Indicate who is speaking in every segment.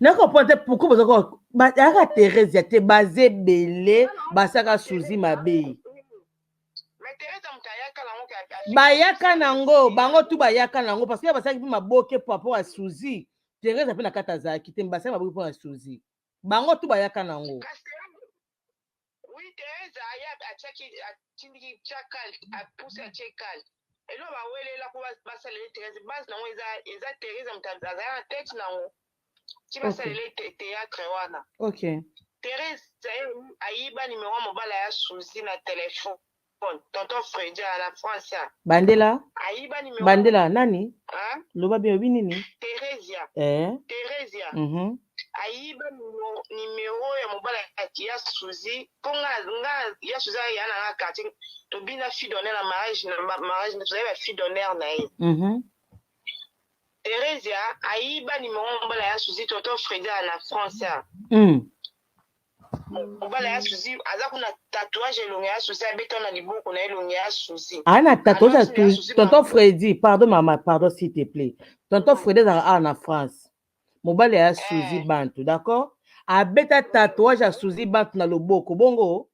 Speaker 1: Na comprendre te pourquoi boza ko bayaka Theresia te, baza ebele basaka Suzy mabe. Bayaka nango bango tu bayaka nango parce que basalaki mpe maboke par rapport ya Suzy. Therese mpe na kati azalaki te, basalaki maboke mpo na Suzy, bango tu bayaka nango.
Speaker 2: Oui, Therese aya atiaki atindiki tia kal apusi atie kal elo bawelela ko basalela Therese base nango eza eza Therese moto azala na tete nango ti basalela théâtre wana. Therese ayiba numéro ya mobala ya Suzy na telefone, tonton Fredi na France.
Speaker 1: Bandela.
Speaker 2: Ayiba numéro.
Speaker 1: Bandela nani? Loba bien, obi nini?
Speaker 2: Theresia.
Speaker 1: Eh?
Speaker 2: Theresia ayiba numéro ya mobala ya Suzy mpo nga nga ya Suzy aya na nga quartier, tobina fille d'honneur na mariage, na mariage tozali ba fille d'honneur na ye. Theresia ayiba numéro ya mobala ya Suzy, tonton Fredi na France. Mobala ya Suzy aza kuna tatouage elongi ya Suzy, abeta na liboko na elongi ya Suzy.
Speaker 1: Aa na tatouage ya tonton Fredi. Pardon mama, pardon, s'il te plaît. Tonton Fredi azalaka awa na France, mobali ya Suzy Bantu, d'accord? Abeta tatouage ya Suzy Bantu na loboko bongo.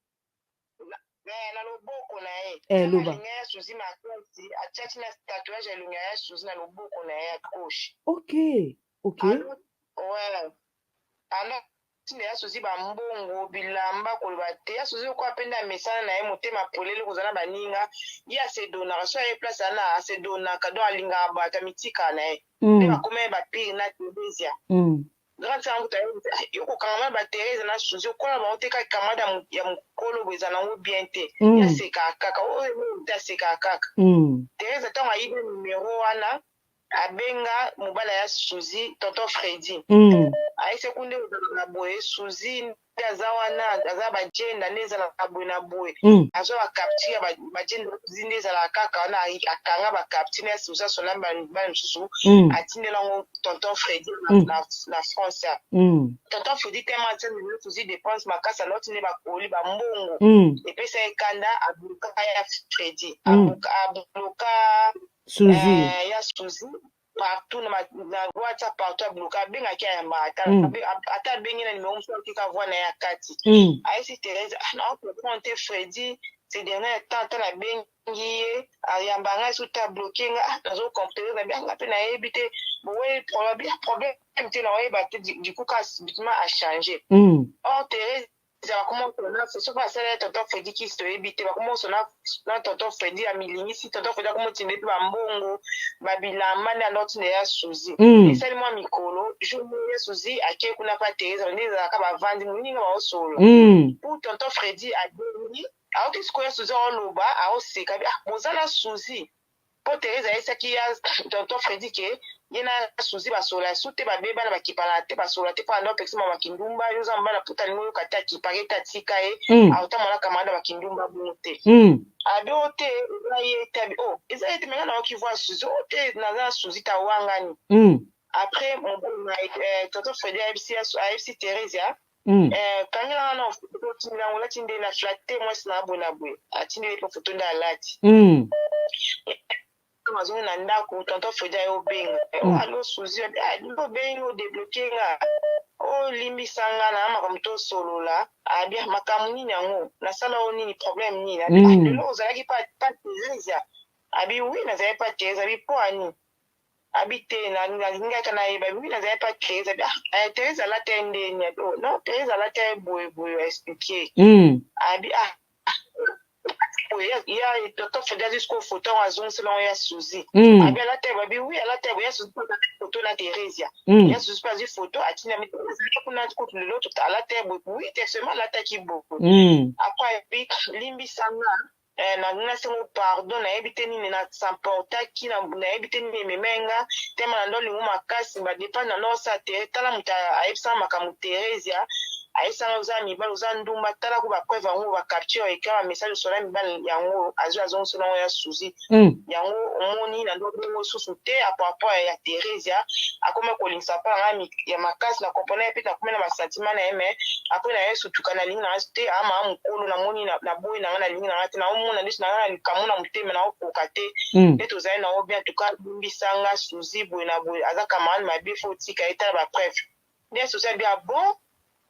Speaker 2: Na loboko na ye.
Speaker 1: Eh, loba.
Speaker 2: Ya Suzy makasi, atiaki na tatouage ya elongi ya Suzy na loboko na ye ya gauche.
Speaker 1: Ok.
Speaker 2: Ouais, alors ntina ya Suzy bambongo, bilamba, koloba te ya Suzy okoa mpe nde amesana na ye, motema polele, kozala na baninga, ye asedonaka so aye place ana asedonaka, donc alingaka bato, amitikaka na ye nde bakoma ye bapire na Theresia. Grande sœur kuta yo kokangama na baTherese na Suzy, okola bango te kaka camarade ya mokolo boye, eza nango bien te. Ye asekaka kaka oyo te, asekaka kaka. Therese ntango ayibi numero wana, abenga mobala ya Suzy, tonton Fredi. Ayese kunde ozalaka na boye, Suzy nde aza wana, aza bajenda nde ezalaka boye na boye. Azwa bacapture ya bajenda Suzy nde ezalaka kaka wana, akanga bacapture na Suzy, asona bana mosusu. Atindela yango tonton Fredi na France. Tonton Fredi tema atindela Suzy dépense makasi, aloti nde bakoli bambongo. Epesa ye kanda, abloka ya Fredi. Abloka
Speaker 1: Suzy.
Speaker 2: Ya Suzy partout na WhatsApp, partout abloka. Abengaki ayamba ata ata abengi na nimero mosusu, akika voix na ye ya kati. Ayesi Therese: "Ah, na comprendre te, Fredi ces derniers temps ata nabengi ye ayamba ngai so te, abloke nga. Ah, nazo comprendre na bianga mpe nayebi te boye problème te, naoyeba te." Du coup ka subitement achange. Or Therese bakoma osona, soki asala ya tonton Fredi kisi, toyebi te, bakoma osona na tonton Fredi, amilingisi tonton Fredi, akoma otinda mpe bambongo, babilamba nde anda otinda ya Suzy. Esali mwa mikolo, jour moko ya Suzy ake kuna pa Therese, nde ezalaka bavandi moninga baosolola. Pour tonton Fredi abengi, aoki sikoyo ya Suzy aoloba, aoseka: "Ah, boza na Suzy?" Mpo Therese ayesaki ya tonton Fredi ke ye na Suzy basola su te, babebana, bakipana te, basola te, mpo anda opekisa mama kindumba, yo oza mobala puta, alingi oyoka te, akipaka ete atika ye. Aotambola camarade bakindumba bongo te. Abi o te, eza ye te. Abi o eza ye te, menga nayoki voix Suzy o te, naza na Suzy te, awangani. Après mobali na tonton Fredi ayebisi Theresia: "Kangela nga na foto, otindela yango, olati nde na flatte mwasi na boye na boye." Atindeli mpe foto nde alati. Azongi na ndako, tonton Fredi aye obenga: "Allô Suzy?" "Obengi, odébloquer nga, olimbisa nga na makambo tosolola." Abi: "Makambo nini yango? Nasala o nini? Problème nini?" Abi: "Lelo ozalaki pa Theresia?" Abi: "Oui, nazalaki pa Therese." Abi: "Po ani?" Abi: "Te, nalingaka nayeba." "Oui, nazalaki pa Therese." Abi: "Ah, Therese alata ye ndeni?" Abi: "Oh non, Therese alata ye boye boye." Aexpliquer. Abi: "Ah boye." Ya tonton Fredi azwi sikoyo foto yango, azongisela yango ya Suzy. Abi: "Alata ye?" Babi: "Oui, alata ye boye." Ya Suzy foto na Theresia. Ya Suzy mpe azwi foto, atinda: "Azalaki kuna kutu lelo, alata ye boye." "Oui te, seulement alataki boye." Après abi: "Limbisanga, nasengo pardon, nayebi te nini nasamportaki, nayebi te nini ememe nga tema na ndo olingo makasi badépendre na ndo osala te. Tala moto ayebisanga makambo, Theresia. Ayesanga oza mibali, oza ndumba, tala ko bapreuve yango, bacapture écran, bamessage osola mibali yango, azwi azongisela yango ya Suzi. Yango omoni na ndo bongo susu te. A rapport ya Theresia, akoma kolingisa mpa na ngai ya makasi na comprendre ye mpe nakomi na basentiment na ye, mais après na ye sutuka nalingi na ngai te. Ama mokolo namoni naboyi na ngai, nalingi na ngai te, naomona ndeti na ngai na likambo na motema, naokoka te. Nde tozali nango bien. En tout cas limbisanga Suzi, boye na boye, aza camarade mabe, faut otika ye, tala bapreuve. Nde Suzi abi: "Ah bon,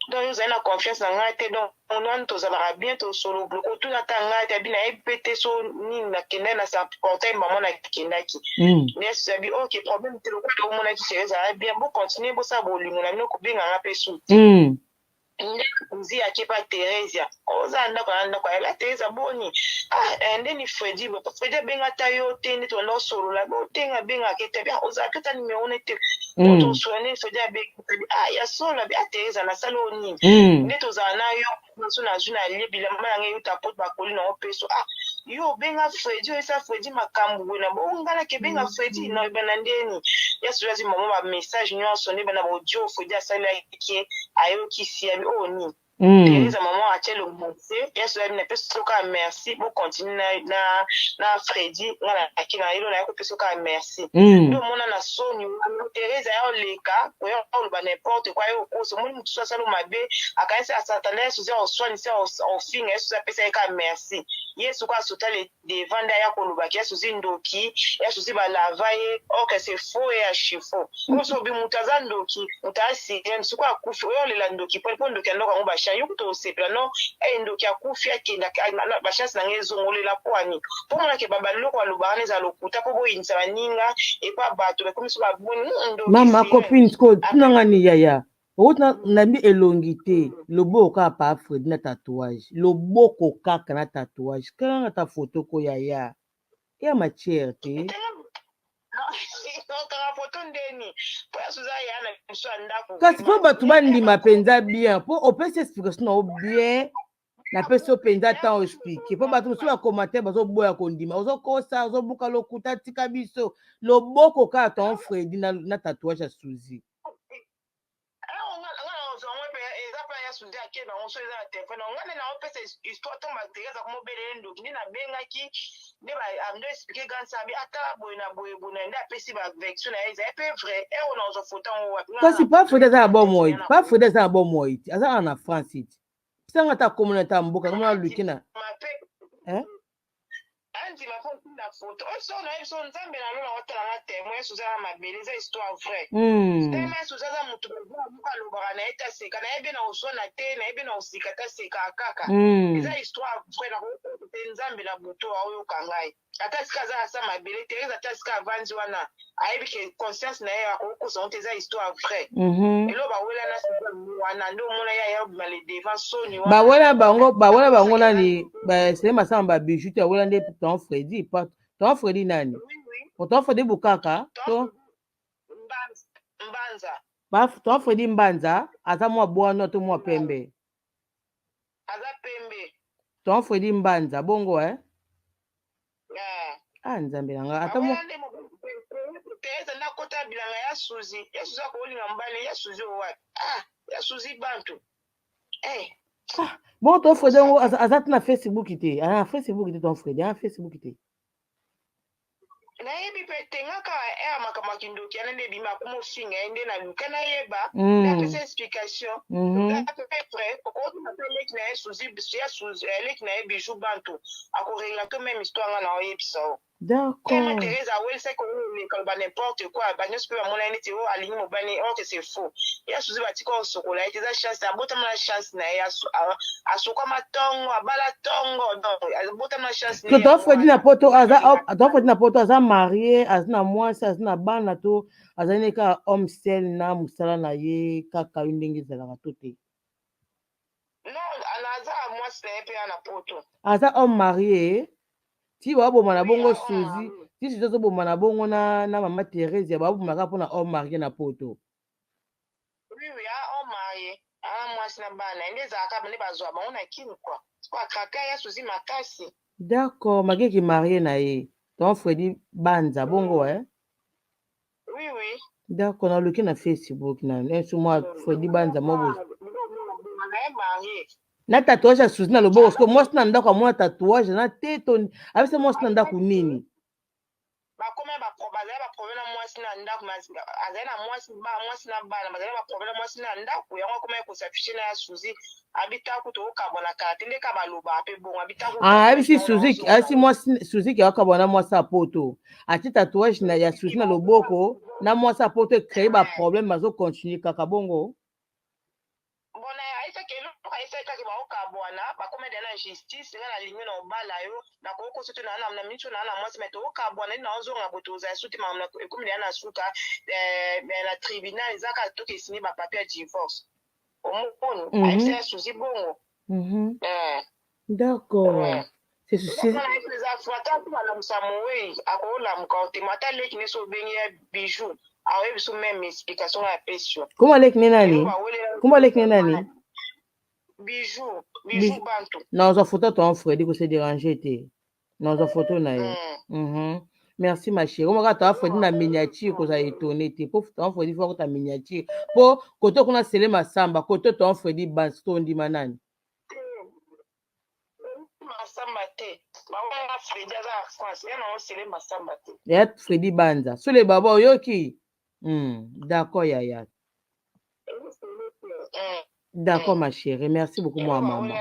Speaker 2: donc yo ozali na confiance na ngai te? Donc wana tozalaka bien, tosolo biloko, otuna ata ngai te." Abi: "Nayebi mpe te so nini, nakendaki na portail mama, nakendaki." Nde Suzi abi: "Ok, problème te, lokola omonaki sere ezala bien, bocontinue bosala bolingo na bino, kobenganga mpe su te." Nde Suzi akepa Theresia, oza ndako na ndako ayeba Teresa: "Boni? Ah, ndeni Fredi, Fredi abenga ata yo te? Nde tonda osolola botenga, abengaka ete ozalaka ata nimero ne te, tosolola nde Fredi abenga." "Ah, ya solo?" Abi: "Ah, Teresa, nasali oyo nini? Nde tozala na yo so, nazwi nalie bilamba na ngai euta poto, bakoli nango mpe so. Ah, yo obenga Fredi, oyesa Fredi makambo boye na bonga, nake ebenga Fredi na ebana ndeni ya soki azwi mama bamessage nyonso nde bana baaudio Fredi asalaki, ayokisi yabi oyo nini." Teresa mama atie elongo se ya so yabi: "Napesi soka merci, bocontinue na Fredi, nga naki na elo naye kopesa kaka merci." Nde omona na soni wana, Teresa ya oleka koya oloba n'importe quoi, ye okosa. Omoni motu so asala mabe, akanisi asatana ye Suzi oswanisi, ofinga ye. Suzi apesa ye kaka merci. Ye soko asota le devant, nde aya kolobaki ya Suzi ndoki, ya Suzi balava ye. Or que c'est faux, ye ya faux. Oyo so obi moto aza ndoki, moto aya sirene, soko akufi, oyo olela ndoki mpo ndoki ya ndoko yango bachance yo kuta osepela no e ndoki akufi, akenda, bachance na ngai ezongolela po ani mpo monake babaloko balobaka wana eza lokuta, mpo boyinisa baninga epa bato bakomi so baboni ndoki.
Speaker 1: Mama copine, siko tunanga ni yaya okoti nambi elongi te, loboko kaka pa Fredi na tatouage, loboko kaka na tatouage kanga ta foto ko yaya ya matière te.
Speaker 2: Okanga foto ndeni mpo ya Suza ya na biso ya ndako.
Speaker 1: Kasi mpo bato bandima mpenza bien, mpo opesi explication na yo bien, napesi yo mpenza temps oexplique, mpo bato mosusu bacommentaire bazoboya kondima, ozokosa, ozobuka lokuta. Tika biso loboko kaka ton Fredi na tatouage ya Suzi.
Speaker 2: Eza mpe ya Suzi ake nango so, eza na telefone nga nde naopesa histoire. Ntongo Bateresa komobelele ndoki, nde nabengaki, nde ando explique grande sabi, atala boye na boye boye na nde apesi baversion na ye, ezali mpe vrai. Ero na ozwa foto yango wapi?
Speaker 1: Kasi pa Fredi aza na bomoi te, pa Fredi aza na bomoi te, aza kaka na France te. Pisanga ata komona ata mboka komona luki na
Speaker 2: Andima mpo ntinda foto oyo so nayebi so Nzambe na lola otalanga témoin. Suza na mabele, eza histoire vrai. Tellement Suza aza motu moko alobaka na ye taseka, nayebi na oswana te, nayebi na osika taseka kaka. Eza histoire vrai, nakokote te. Nzambe na butu aoyoka ngai, ata sika aza asa mabele, Therese, ata sika avandi wana, ayebi ke conscience na ye akokosa ngo te. Eza histoire vrai. Eloko bawela na Suza wana, nde omona ye aya obima le devant, soni wana.
Speaker 1: Bawela bango, bawela bango nani? Sele masamba babiju te, awela nde ton Fredi, ton Fredi nani? Ton Fredi Bukaka to
Speaker 2: Mbanza.
Speaker 1: Ton Fredi Mbanza aza mwa bwana to mwa pembe?
Speaker 2: Aza pembe.
Speaker 1: Ton Fredi Mbanza bongo, eh? Ah, Nzambe na nga, ata
Speaker 2: Teresa nde akota bilanga ya Suzi. Ya Suzi akolinga mobali ya Suzi oyo wapi? Ah, ya Suzi bantu, eh.
Speaker 1: Ah, bon, ton Fredi yango aza te na Facebook te? Aza na Facebook te? Ton Fredi aza na Facebook te?
Speaker 2: Nayebi mpe te. Nga kaka ere makambo ya kindoki wana nde ebima, akoma ofinga ye, nde naluka nayeba. Napesa explication vrai. Okotuna mpe leki na ye Suzi, ya Suzi, leki na ye Bijou Bantu, akorelater même histoire nga na oyebisa o.
Speaker 1: D'accord.
Speaker 2: Therese awelisaki oleka loba n'importe quoi, banyonso mpe bamona ye neti oyo alingi mobali, or que c'est faux. Ya Suzi batika osokola ye te, eza chance, abotama na chance na ye, asokwama ntongo, abala ntongo, donc abotama na chance.
Speaker 1: Ton Fredi na poto aza, ton Fredi na poto aza marié, aza na mwasi, aza na bana, to azali ne kaka homme seul na mosala na ye kaka yo ndenge ezalaka to te?
Speaker 2: Non, aza mwasi na ye mpe ya na poto.
Speaker 1: Aza homme marié ti baboma na bongo Suzi, ti Suzi azoboma na bongo na mama Therese, baboma kaka mpona homme marié na poto.
Speaker 2: Oui, homme marié, aa mwasi na bana, nde ezalaka nde bazwa bango na kini quoi, po akraka ya Suzi makasi.
Speaker 1: D'accord, makeki marié na ye ton Fredi Banza bongo, eh?
Speaker 2: Oui.
Speaker 1: D'accord, naluki na Facebook na nso mwa Fredi Banza mo boye.
Speaker 2: marié.
Speaker 1: Na tatouage ya Suzi na loboko, siko mwasi na ndako amona tatouage na te, to abisa mwasi na ndako nini?
Speaker 2: Bakoma bazali baproblème na mwasi na ndako, azali na mwasi, mwasi na bana, bazali na baproblème na mwasi na ndako. Yango akoma kos'afficher na ya Suzi, abitaku tokokabwana kala te, ndeka baloba mpe bongo abitaku.
Speaker 1: Ayebisi Suzi, ayebisi mwasi Suzi ke akabwana na mwasi ya poto, atie tatouage na ya Suzi na loboko na mwasi ya poto, ecréer baproblème, bazocontinuer kaka bongo.
Speaker 2: Bona ayesaki eloko, ayesaki kaka baokabwana, bakoma deya na justice. Nga nalingi na obala yo, nakokoso te na miso na na mwasi, me tookabwana nde naozonga boye, tozala su te. Makambo ekomi deya na suka na tribunal, eza kaka toke esigner bapapier ya divorce. Omoni, ayebisa ya Suzi bongo.
Speaker 1: D'accord.
Speaker 2: Ata balamusa mowei, akolamuka otema. Ata leki nde so obengi ya Bijou, aoyebi so même explication nga apesi yo.
Speaker 1: Comment leki ne nani? Comment leki ne nani?
Speaker 2: Bijou, Bijou Bantu.
Speaker 1: Nazwa photo to Fredi, kose déranger te, nazwa photo na ye. Merci ma chérie. Omaka to Fredi na miniature, kozala étonné te, po to Fredi faut kota miniature, po koto kuna sele masamba, koto to Fredi Bantu, tondima nani?
Speaker 2: Masamba te, bawana Fredi aza na France, ya nango sele masamba te.
Speaker 1: Ya Fredi Banza sole baba, oyoki? D'accord yaya. D'accord ma chérie, merci beaucoup mwa mama.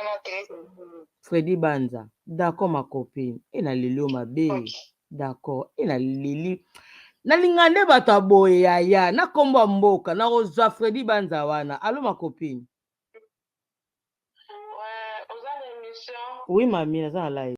Speaker 1: Fredi Banza, d'accord ma copine. E na leli oyo mabe, d'accord. E na leli, nalinga nde bato ya boye yaya na nkombo ya mboka. Nakozwa Fredi Banza wana. Allo ma copine.
Speaker 2: Oza na émission?
Speaker 1: Oui mami, naza na live.